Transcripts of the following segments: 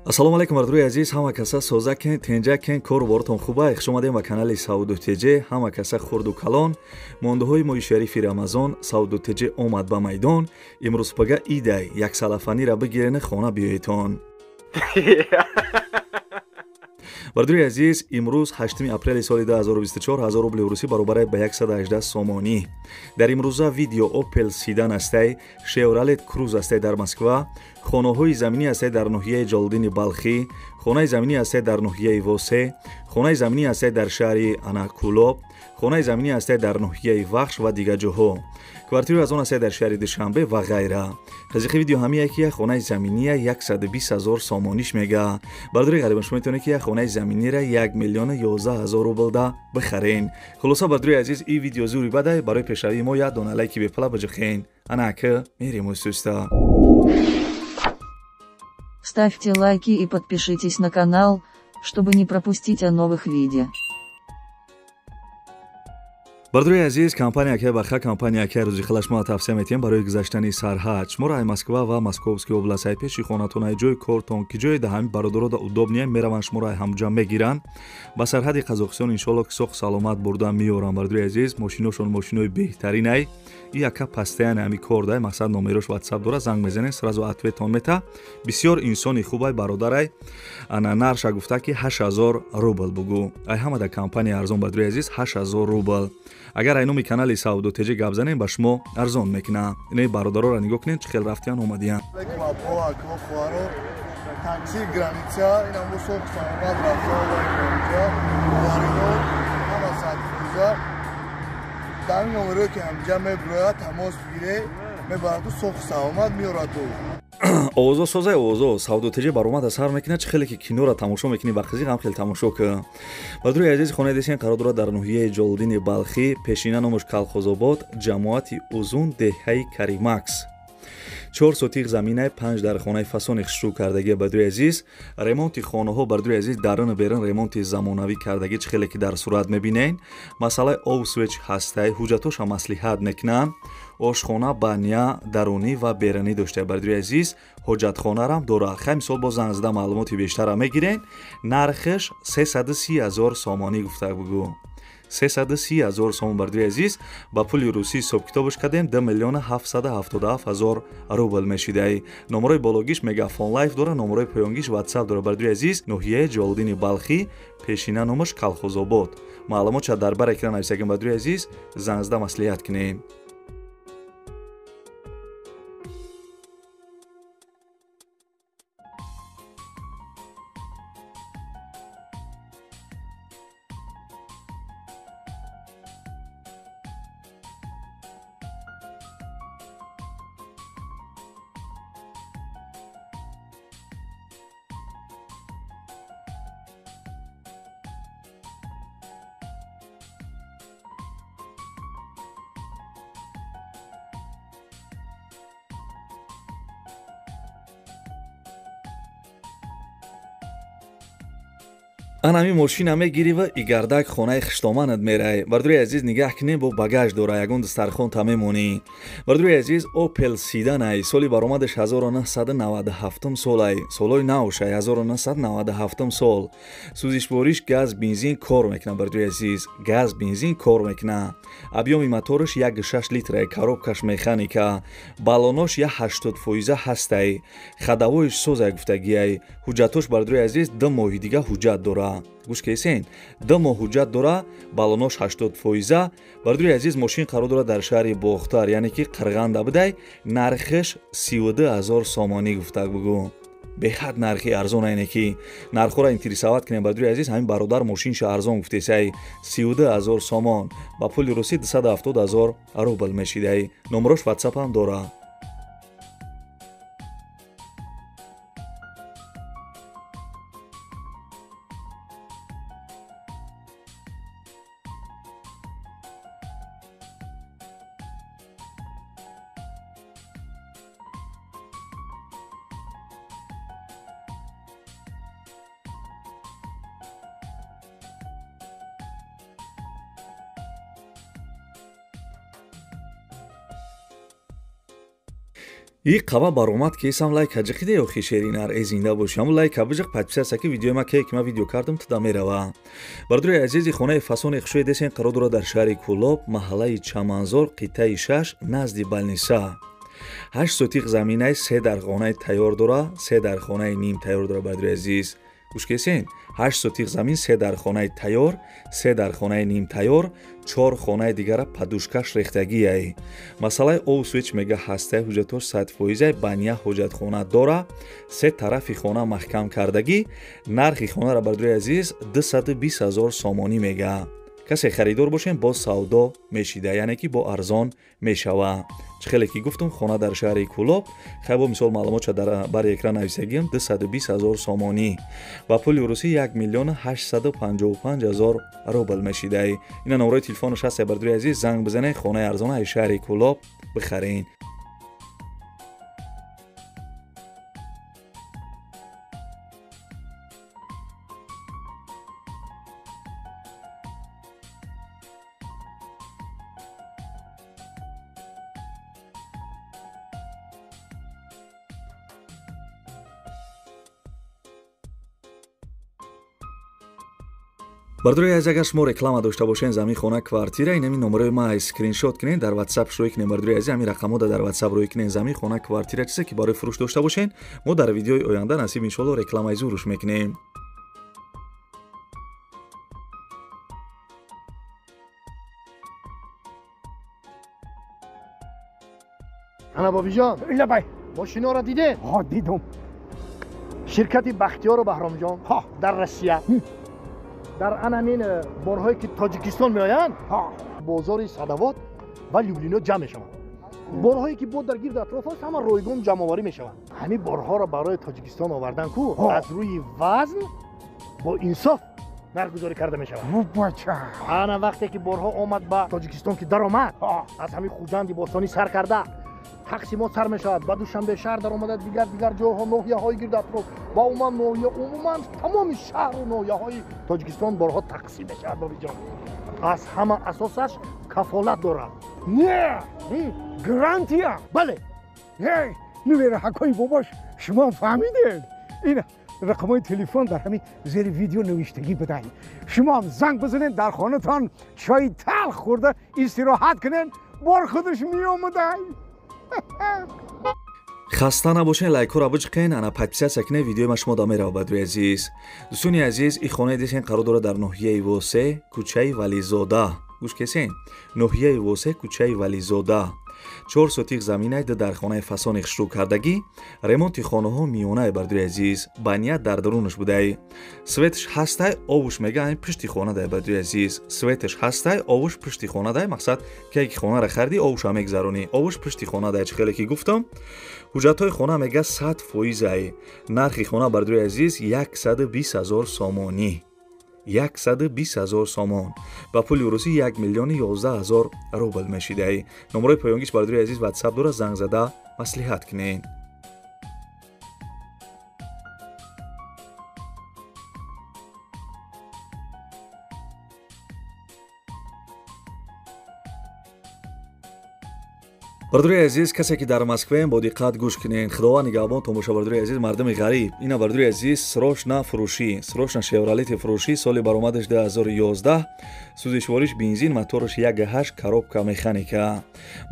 Ассалому алайкум мардуми азиз, ҳама каса соза кен, тенҷа кен, кору боротон хуба. Хуш омадем ба канали Сауду ТЖ. Ҳама каса хурду калон. Мондаҳои моҳи шарифи Рамазон Сауду ТЖ омад ба майдон. Имрӯз пага идай, як салафанира бигирен, хона биёетон. Бардури азиз, имрӯз 8 апрели соли 2024 1000 рубли русӣ баробар ба 118 сомонӣ. Дар имрӯза видео Opel Sedan астай, Chevrolet Cruze астай дар Москва, хонаҳои заминӣ астай дар ноҳияи Ҷалолиддини Балхӣ, хонаи заминӣ астай дар ноҳияи Восе, хонаи заминӣ астай дар шаҳри Анакулоб, хонаи заминӣ астай дар ноҳияи Вахш ва дигар ҷоҳо. Квартираи аз он астай дар шаҳри Душанбе ва ғайра. Қызиқи видео ҳамия ки як хонаи заминия 120 000 сомониш мега. Бардори ғариб, шумо метавонед ки як хонаи заминира 1 011 000 рубл да бихарен. Хулоса бардори азиз, ин видео зури бадай барои пешравии мо як дона лайки бепала биҷихен. Анака мерем устуста. Ставьте лайки и подпишитесь на канал, чтобы не пропустить о новых видео. Бардори азиз, компания ки баха, компания ки рӯзи хилаш мо тавсия метиҳем барои гузаштани сарҳад. Шуморо ай Москва ва Московский област ай пеши хонатон, ай ҷои кортон, ки ҷои даҳами бародаро да удобния мераванд, шуморо ай ҳамҷа мегиранд. Ба сарҳади Қазоқистон иншоалло ки соқ саломат бурда меоранд. Бардори азиз, мошиношон мошинои беҳтарин ай. И яка пастаян ҳами кор дай, мақсад номерош WhatsApp дора, занг мезанед, сразу ответон мета. Бисёр инсони хубай бародарай. Ана нарша гуфта ки 8000 рубл бугу. Ай ҳама да компания арзон, бардори азиз, 8000 рубл. Агар ай номи канали Сауду ТЖ гап занем, ба шумо арзон мекунам. Инаи бародароро нигоҳ кунед, чӣ хел рафтиян омадиян. Такси граница, инам бо соқ саломат рафта омадия, боваридор, ҳама 100%. Дар ин номеро ки ҳамҷа меброяд, тамос бигире, мебарад соқ саломат меорад. Овозо созай, овозо Сауду ТЖ баромад асар мекунад, чӣ хеле ки киноро тамошо мекунӣ, ба қизиқ ҳам хеле тамошо кун. Бардори азиз, хонаи десен қарор дорад дар ноҳияи Ҷалолиддини Балхӣ, пешина номаш Калхозобод, ҷамоати Узун, деҳаи Каримакс. 4 сотиқ заминай, 5 дар хонаи фасони хушрӯ кардагӣ. Бардори азиз, ремонти хонаҳо, бардори азиз, даруну берун ремонти замонавӣ кардагӣ, чӣ хеле ки дар сурат мебинед. Масъалаи об свеч ҳастай, ҳуҷҷатоша маслиҳат мекунанд. Ошхона, баня, дарунӣ ва берунӣ дошта. Бардори азиз, ҳоҷатхонарам дорад. Хай мисол боз занг зада маълумоти бештарам мегирен. Нархаш 330 000 сомонӣ гуфта бугу. 330 000 сомон, бардори азиз, ба пули русӣ ҳисобкитобаш кардем, 2 777 000 рубл мешидай. Номерои бологиш Мегафон Лайф дора, номерои поёнгиш WhatsApp дора. Бардори азиз, ноҳияи Ҷалолиддини Балхӣ, пешина номаш Калхозобод. Маълумотша дар бар экран нависагем. Бардори азиз, занг зада маслиҳат кунем. Ан ҳамин мошина мегирӣ ва игардак хонаи хиштоманат мерай. Бардори азиз, нигаҳ кунем, бо багаж дора, ягон дастархон та мемонӣ. Бардори азиз, Opel Sedan ай, соли баромадаш 1997 солай, солҳои навшай, 1997 сол. Сӯзишвориш газ, бензин кор мекунад. Бардори азиз, газ, бензин кор мекунад. Объёми мотораш 1,6 литрай, коробкаш механика, баллонош 80% ҳастай, хадавоиш созай гуфтагиай. Ҳуҷҷатош, бардори азиз, 2 моҳи дига ҳуҷҷат дора. Гӯш кесен, 2 моҳ ҳуҷҷат дора, баллонош 80%. Бардори азиз, мошин қарор дорад дар шаҳри Бохтар, яъне ки Қирғанда будай. Нархаш 32 000 сомонӣ гуфта бугу. Беҳад нархи арзон, айне ки нархҳоро интересоват кунем. Бардори азиз, ҳамин бародар мошинша арзон гуфтесай, 32 000 сомон, ба пули русӣ 270 000 рубл мешидай. Номерош WhatsApp ҳам дора. И қава баромад ки исам лайк ҳаҷиқиде охи шеринар, э зинда боши. Ҳамун лайк ҳабиҷиқ подписаться ки видеои ма ке ки ма видео кардам туда мерава. Бардори азизи, хонаи фасони хушои десен қарор дорад дар шаҳри Кӯлоб, маҳаллаи Чаманзор, қитъаи 6, назди балниса. 8 сотиқ заминаи, се дархонаи тайёр дора, се дархонаи ним тайёр дора. Бардори азиз, гӯш кесен, 8 сотиқ замин, се дархонаи тайёр, се дархонаи нимтайёр, чор хонаи дигара подушкаш рехтагиай. Масъалаи об свеч мега ҳастаи, ҳуҷҷатош 100%, баня ҳуҷҷатхона дора, се тарафи хона маҳкам кардагӣ. Нархи хонара, бардори азиз, 220 ҳазор сомонӣ мега. Касе харидор бошем, боз савдо мешида, яъне ки бо арзон мешава. Чӣ хеле ки гуфтум, хона дар шаҳри Кӯлоб, хай бо мисол маълумотша дар бари экран нависагиам, 220 ҳазор сомонӣ ба пули русӣ 1 855 000 рубл мешидай. Ина номрои телефонаш ҳаст, бардори азиз, занг бизанед, хонаи арзона аз шаҳри Кӯлоб бихарен. Бардори азиз, агар шумо реклама дошта бошен, замин, хона, квартира, инами номерои ма скриншот кунед, дар WhatsApp рӯй кунед. Бардори азиз, ҳамин рақамҳо дар WhatsApp рӯй кунед, замин, хона, квартира, чизе ки барои фурӯш дошта бошен, мо дар видеои оянда насиб иншоалло рекламаи зуруш мекунем. Ана бобиҷон, лабай, мошиноро дидед? Ҳа, дидум. Ширкати Бахтиёру Баҳромҷон дар Россия дар анамин борҳое ки Тоҷикистон меоянд, бозори Садавод ва Люблино ҷамъ мешаванд. Борҳое ки бо дар гирди атроф аст, ҳама ройгон ҷамъоварӣ мешаванд. Ҳамин борҳоро барои Тоҷикистон овардан ку аз рӯи вазн бо инсоф нархгузорӣ карда мешавад. Ана вақте ки борҳо омад ба Тоҷикистон, ки даромад, аз ҳамин Хуҷанди бостонӣ сар карда тақсимот сар мешавад, ба Душанбе шаҳр даромада, дигар дигар ҷойҳо, ноҳияҳои гирди атроф ва умуман ноҳия, умуман тамоми шаҳру ноҳияҳои Тоҷикистон борҳо тақсим мешавад. Бобиҷон, аз ҳама асосаш кафолат дорад. Не, гарантия. Бале. Нувераҳакҳои бобош, шумо фаҳмидед, ин рақамҳои телефон дар ҳамин зери видео навиштагӣ будаед. Шумоам занг бизанед, дар хонатон чойи талх хӯрда истироҳат кунед, бор худаш меомадай. Хаста набошен, лайкҳоро биҷиқен, ана подписаться кунед, видеои ма шумо да мерава. Бадри азиз, дӯстони азиз, ин хонаи десен қарор дорад дар ноҳияи Восе, кӯчаи Вализода. Гӯш кесен, ноҳияи Восе, кӯчаи Вализода, 4 сотиқ заминай, ду дархонаи фасони хушрӯ кардагӣ, ремонти хонаҳо миёнае. Бардори азиз, баня дар дарунаш будай, светш ҳастай, овуш мега ҳамин пушти хона дай. Бардори азиз, светш ҳастай, овуш пушти хона дай. Мақсад ке ки хонара харидӣ, овуша мегзаронӣ, овуш пушти хона дай. Чӣ хеле ки гуфтам, ҳуҷҷатҳои хона мега 100%. Нархи хона, бардори азиз, 120 ҳазор сомонӣ, 120 ҳазор сомон ба пули русӣ 1 011 000 рубл мешидай. Номерои поёнгиш, бардори азиз, WhatsApp дора, занг зада маслиҳат кунед. Бардори азиз, касе ки дар Москваем, бо диққат гӯш кунед. Худованд нигаҳбон тамоша. Бардори азиз, мардуми ғариб, ина бардори азиз, срочно фурӯшӣ, срочно Шевролети фурӯшӣ, соли баромадаш 2011, сӯзишвориш бензин, мотораш 1.8, коробка механика.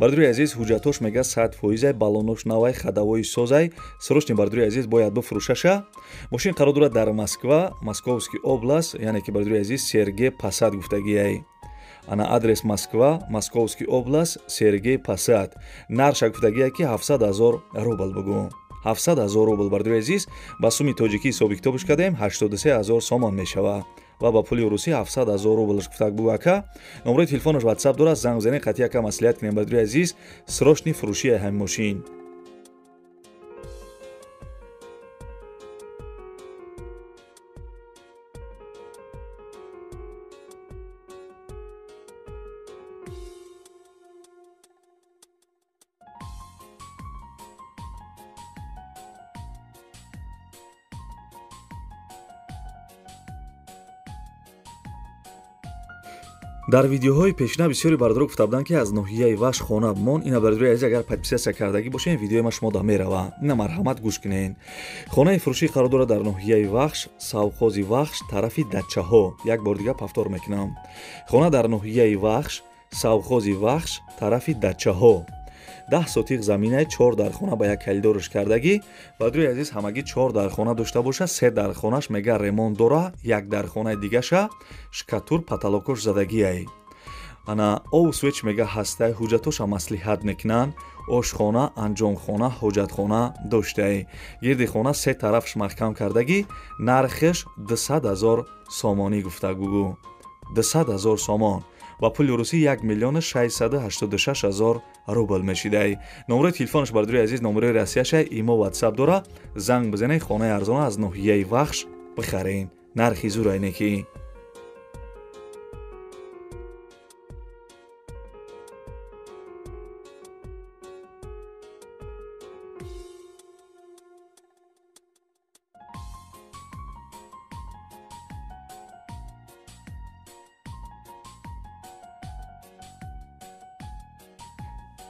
Бардори азиз, ҳуҷҷатош мега 100%, баллонош навай, ходовой созай, срочно, бардори азиз, бояд бифурӯшаша. Мошин қарор дорад дар Москва, Московский область, яъне ки, бардори азиз, Сергей Посад гуфтагиай. Ана адрес Москва, Московский область, Сергей Посад. Нарша гуфтагия ки 700 ҳазор рубл бугу. 700 ҳазор рубл, бардори азиз, ба суми тоҷикӣ ҳисоби китобш кардем, 83 ҳазор сомон мешава ва ба пули русӣ 700 ҳазор рублш гуфтак бугу ака. Номерои телефонаш WhatsApp дорад, занг бизанед, қатъи ака маслиҳат кунем. Бардори азиз, срочный фурӯшии ҳамин мошин. Дар видеоҳои пешина бисёри бародаро гуфта буданд, ки аз ноҳияи Вахш хона мон. Ина бародарои азиз, агар подписаться кардагӣ бошед, видеои ма шумо да мерава. Ина марҳамат, гӯш кунед. Хонаи фурӯшӣ қарор дорад дар ноҳияи Вахш, совхози Вахш, тарафи дачаҳо. Як бор дига повтор мекунам. Хона дар ноҳияи Вахш, совхози Вахш, тарафи дачаҳо. 10 сотиқ заминае, 4 дархона ба як калидорш кардагӣ. Бародарои азиз, ҳамагӣ 4 дархона дошта боша, 3 дархонаш мега ремонт дора, як дархонаи дигаша шкатур потолокош задагиай. Ана ов свеч мега ҳастай, ҳуҷҷатоша маслиҳат мекунанд. Ошхона, анҷомхона, ҳоҷатхона доштай. Гирди хона 3 тарафш маҳкам кардагӣ. Нархеш 200 000 сомонӣ гуфта гугу. 200 000 сомон. Ва пули русӣ 1 686 000 рубл мешидай. Номерои телефонаш, бародарои азиз, номерои россияшай, имо, ватсап дора. Занг бизанед, хонаи арзона аз ноҳияи Вахш бихарен. Нархи зур айне ки.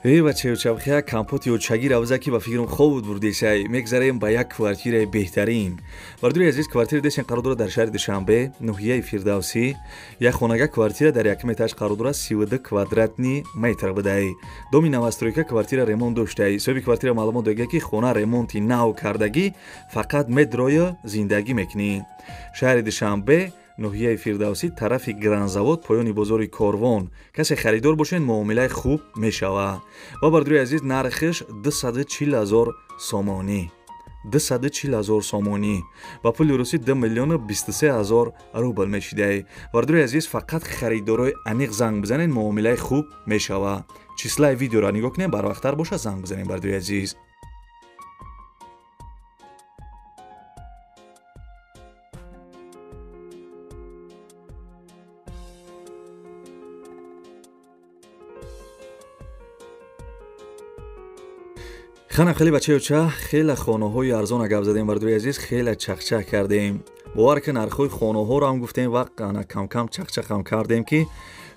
Эй бачаё, чавхия компоти очагӣ равза, ки ба фикрам хоб бурдесай. Мегзарем ба як квартираи беҳтарин. Бародари азиз, квартира десен қарор дорад дар шаҳри Душанбе, ноҳияи Фирдавсӣ. Як хонага квартира дар якум этаж қарор дорад, 32 квадратный метр будай. Доми новостройка, квартира ремонт доштай. Соҳиби квартира маълумот додага, ки хона ремонти нав кардагӣ, фақат медроя зиндагӣ мекунӣ. Шаҳри Душанбе, ноҳияи Фирдавсӣ, тарафи Гранзавод, поёни бозори Корвон. Касе харидор бошед, муомилаи хуб мешавад. Ва бародари азиз, нархиш 240 000 сомонӣ. 240 000 сомонӣ. Ба пули русӣ 2 023 000 рубл мешидай. Бародари азиз, фақат харидорои аниқ занг бизанед, муомилаи хуб мешавад. Числаи видеоро нигоҳ кунед, барвақттар бошад, занг бизанед, бародари азиз. Хана хеле бачаёча, хеле хонаҳои арзона гап задем, бародари азиз, хеле чақчақ кардем. Бовар ки нархҳои хонаҳоро ҳам гуфтем ва камкам чақчақам кардем, ки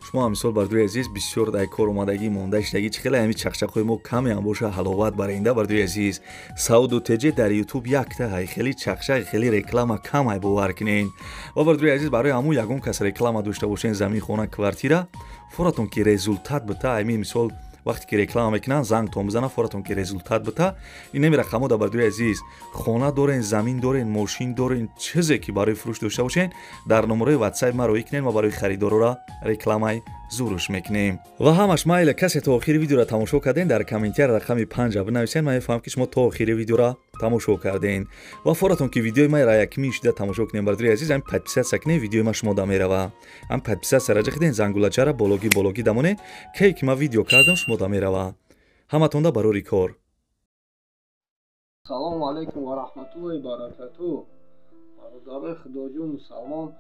шумо ҳам мисол, бародари азиз, бисёр дар кор омадагӣ монда шудагӣ, чӣ хеле ҳамин чақчақҳои мо каме ҳам боша ҳаловат баринда, бародари азиз. Сауду теҷе дар ютуб якта ҳай, хеле чақчақ, хеле реклама кам ҳай, бовар кунед. Ва бародари азиз, барои ҳамун ягон кас реклама дошта бошен, замин, хона, квартира, форатон ки результат бита, ҳамин мисол вақте ки реклама мекунанд, зангтон бизананд, форатон ки результат бита. Ин неми рақамҳо да, бародари азиз, хона дорен, замин дорен, мошин дорен, чизе ки барои фурӯш дошта бошен, дар номерои ватсап ма роӣ кунед, ма барои харидорора рекламаи зуруш мекунем. Ва ҳамаш майла, касе то охири видеоро тамошо карден, дар комментар рақами 5 бинависен, ман мефаҳмам, ки шумо то охири видеоро тамошо карден. Ва форатон ки видеои ма раякмин шуда тамошо кунем, бародари азиз, ҳам подписаться кунед, видеои ма шумо да мерава. Ҳам подписаться раҷа кунед, зангулачара бологи бологи дамоне, кай ки ма видео кардам, шумо да мерава. Ҳаматонда барори кор. Салому алайкум ва раҳматуллоҳи баракатуҳ. Бародарои худоҷон мусалмон,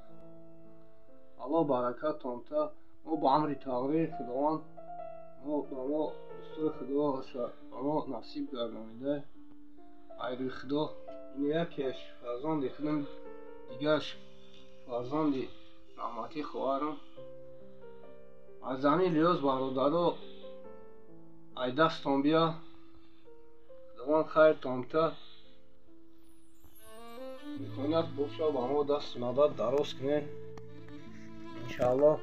Аллоҳ баракатон та. Мо ба амри тақдири Худованд, мо ба мо дӯстои Худо ба мо насиб гардонида. Айри Худо, ин якеаш фарзанди худам, дигараш фарзанди раҳматии хоҳарам. Аз ҳамин лиҳоз, бародаро, ай дастон бия, Худованд хайртон та. Имконият боша, ба мо дасти мадад дароз кунед. Иншааллоҳ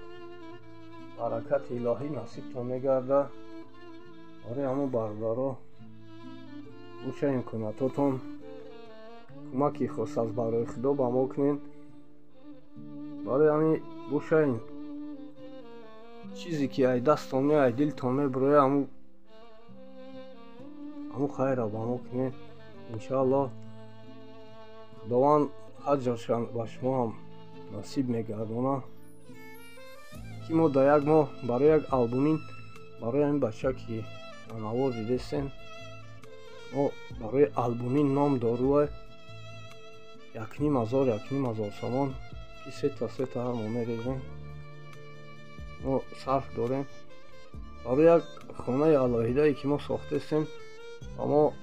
баракати илоҳӣ насибтон мегардад. Барои ҳамон бародаро, боша имкониятотон, кӯмаки хос аз барои Худо ба мо кунед. Барои ҳамин боша чизе ки ай дастон ме, ай дилтон мебирояд, ҳамун хайра ба мо кунед. Иншааллоҳ Худованд аҷрша ба шумо ҳам насиб мегардонад, ки мо дар як моҳ барои як албумин, барои ҳамин бача ки навор дидестем, мо барои албумин ном доруа 1500, 1500 сомон, ки сета сета ҳар моҳ мерезем, мо сарф дорем. Барои як хонаи алоҳидае ки мо сохтестем ва мо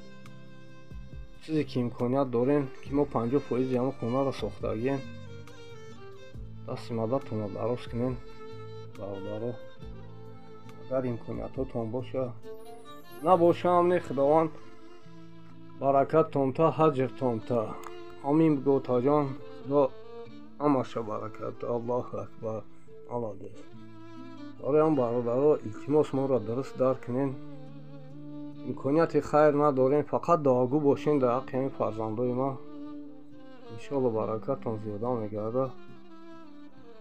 чизе ки имконият дорем, ки мо 50% ҳамон хонаро сохтагием, дасти мададтонро дароз кунем. Бародаро, агар имкониятотон боша, набошам не, Худованд баракаттон та, ҳаҷртон та. Амин бигӯ, таҷон. Худо ҳамаша баракат. Аллоҳу акбар. Молодец. Барои ҳам бародаро, илтимос, моро дуруст дарк кунен. Имконияти хайр надорем, фақат дуогӯ бошен дар ҳаққи ҳамин фарзандои ма. Иншоалло баракатон зиёда мегардад.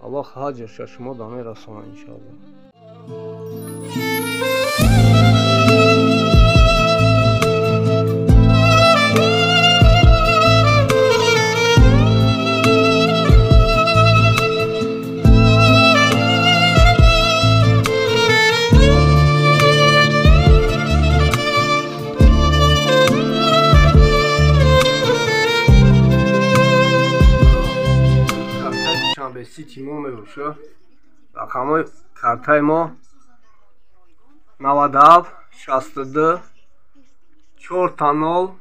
Аллоҳ ҳаҷрша шумо да мерасонад, иншоалло. Сити мо мебоша. Рақамҳои картаи мо 97 62 4 0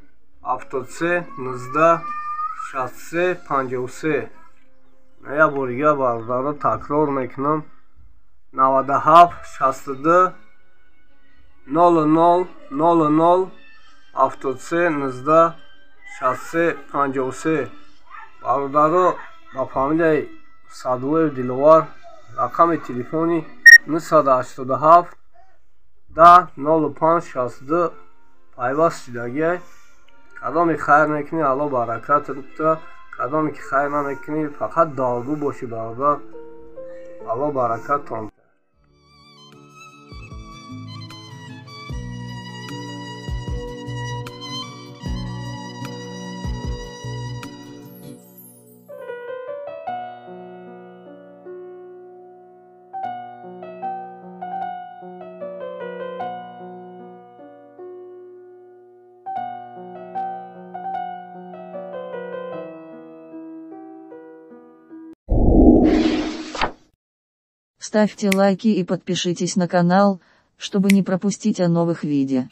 73 19 63 53. Як бор дига бародаро такрор мекунам: 97 62 00 00 73 19 63 53. Бародаро, ба фамилияи Садуллоев Диловар рақами телефони 987 10 05 62 пайваст шудагиай. Кадоме хайр мекунӣ, Аллоҳ баракатта, кадоме ки хайр намекунӣ, фақат дуогӯ бошӣ, бародар. Аллоҳ баракаттон. Ставьте лайки и подпишитесь на канал, чтобы не пропустить о новых видео.